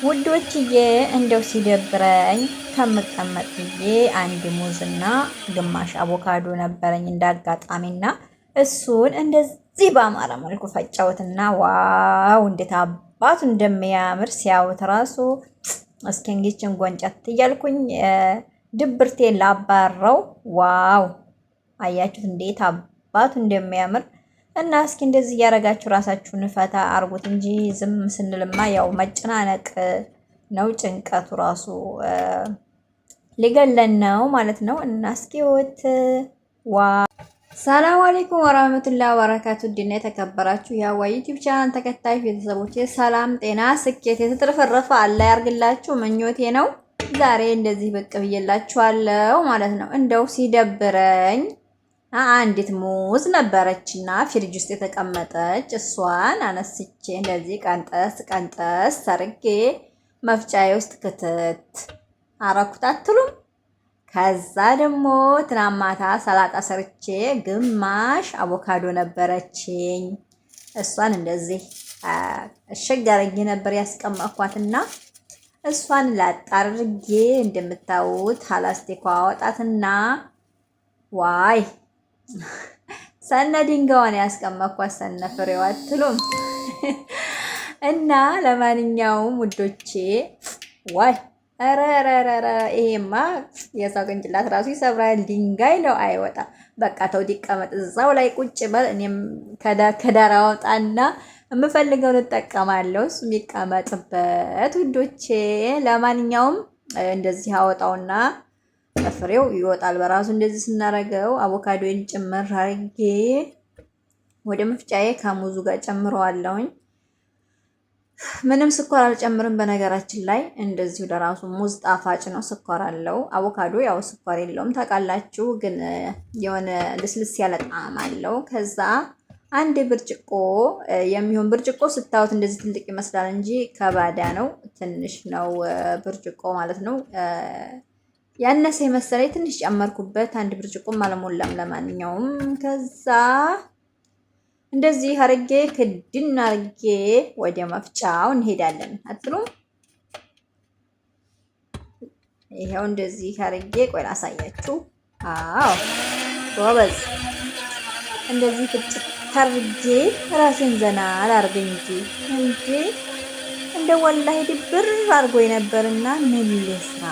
ውዶችዬ እንደው ሲደብረኝ ከምቀመጥ ብዬ አንድ ሙዝና ግማሽ አቮካዶ ነበረኝ እንዳጋጣሚና እሱን እንደዚህ በአማረ መልኩ ፈጫሁትና wow እንዴት አባቱ እንደሚያምር ሲያዩት ራሱ። እስኪ እንግችን ጎንጨት እያልኩኝ ድብርቴ ላባረው። Wow አያችሁት እንዴት አባቱ እንደሚያምር። እና እስኪ እንደዚህ እያደረጋችሁ ራሳችሁን ፈታ አርጉት እንጂ ዝም ስንልማ ያው መጨናነቅ ነው፣ ጭንቀቱ ራሱ ሊገለን ነው ማለት ነው። እና እስኪ ወት ዋ ሰላም አለይኩም ወራህመቱላሂ ወበረካቱ። ድና የተከበራችሁ የሀዋ ዩቲዩብ ቻናል ተከታዮች ቤተሰቦቼ ሰላም፣ ጤና፣ ስኬት የተትረፈረፈ አላህ ያርግላችሁ ምኞቴ ነው። ዛሬ እንደዚህ ብቅ ብዬላችኋለሁ ማለት ነው። እንደው ሲደብረኝ አንዲት ሙዝ ነበረችና ፍሪጅ ውስጥ የተቀመጠች፣ እሷን አነስቼ እንደዚህ ቀንጠስ ቀንጠስ ሰርጌ መፍጫዬ ውስጥ ክትት አረኩት አትሉም? ከዛ ደግሞ ትናንት ማታ ሰላጣ ሰርቼ ግማሽ አቮካዶ ነበረችኝ። እሷን እንደዚህ እሽግ አድርጌ ነበር ያስቀመጥኳትና እሷን ላጣርጌ እንደምታዩት ላስቲኳ አወጣትና ዋይ ሰነ ድንጋዋን ያስቀመጥኳት ሰነ ፍሬዋ አትሉም? እና ለማንኛውም ውዶቼ ዋይ ኧረ ኧረ ይሄማ የሰው ቅንጭላት ራሱ ይሰብራል። ድንጋይ ነው አይወጣም። በቃ ተው ይቀመጥ እዛው ላይ ቁጭ በል። እኔም ከዳር አወጣና የምፈልገውን እጠቀማለሁ። እሱ የሚቀመጥበት ውዶቼ። ለማንኛውም እንደዚህ አወጣውና ፍሬው ይወጣል በራሱ እንደዚህ ስናረገው። አቮካዶን ጭምር አርጌ ወደ መፍጫዬ ከሙዙ ጋር ጨምረዋለሁኝ። ምንም ስኳር አልጨምርም። በነገራችን ላይ እንደዚሁ ለራሱ ሙዝ ጣፋጭ ነው፣ ስኳር አለው። አቮካዶ ያው ስኳር የለውም ታውቃላችሁ፣ ግን የሆነ ልስልስ ያለ ጣዕም አለው። ከዛ አንድ ብርጭቆ የሚሆን፣ ብርጭቆ ስታዩት እንደዚህ ትልቅ ይመስላል እንጂ ከባዳ ነው፣ ትንሽ ነው ብርጭቆ ማለት ነው። ያነሰ የመሰለኝ ትንሽ ጨመርኩበት፣ አንድ ብርጭቆም አልሞላም። ለማንኛውም ከዛ እንደዚህ አርጌ ክድን አርጌ ወደ መፍጫው እንሄዳለን። አትሉም? ይሄው እንደዚህ አርጌ ቆይ ላሳያችሁ። አዎ ጎበዝ። እንደዚህ ፍጭት አርጌ ራሴን ዘና አላርግ እንጂ እንጂ እንደ ወላሂ ድብር አርጎ የነበርና ምን ልስራ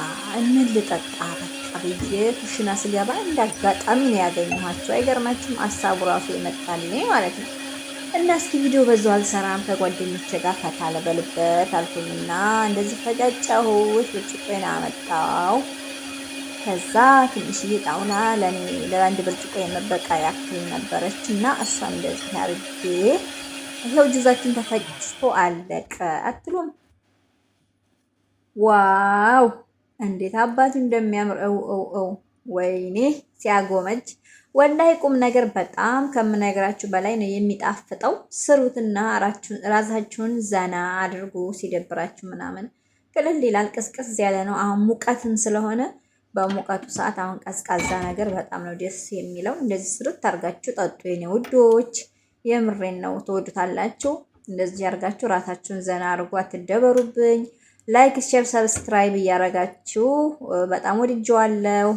ምን ልጠጣ በቃ ብዬ ኩሽና ስገባ እንዳጋጣሚ ነው ያገኘኋቸው። አይገርማችሁም? አሳቡ ራሱ የመጣልኝ ማለት ነው። እና እስኪ ቪዲዮ በዛው አልሰራም ከጓደኞቼ ጋር ፈታ ልበልበት አልኩኝና እንደዚህ ፈጫጫሁት። ብርጭቆዬን አመጣው። ከዛ ትንሽዬ ጣውና ለኔ ለአንድ ብርጭቆ የመበቃ ያክል ነበረች እና እሷ እንደዚህ አድርጌ ይኸው ጁዛችን ተፈጭቶ አለቀ አትሉም? Wow እንዴት አባቱ እንደሚያምር! እው እው እው ወይኔ ሲያጎመጅ! ወላሂ ቁም ነገር በጣም ከምነግራችሁ በላይ ነው የሚጣፍጠው። ስሩትና ራሳችሁን ዘና አድርጉ። ሲደብራችሁ ምናምን ቅልል ይላል። ቅዝቅዝ ያለ ነው። አሁን ሙቀትም ስለሆነ በሙቀቱ ሰዓት አሁን ቀዝቃዛ ነገር በጣም ነው ደስ የሚለው። እንደዚህ ስሩት አድርጋችሁ ጠጡ የኔ ውዶች፣ የምሬን ነው ትወዱታላችሁ። እንደዚህ አድርጋችሁ ራሳችሁን ዘና አድርጉ። አትደበሩብኝ። Like፣ share፣ subscribe እያደረጋችሁ በጣም ወድጀዋለሁ።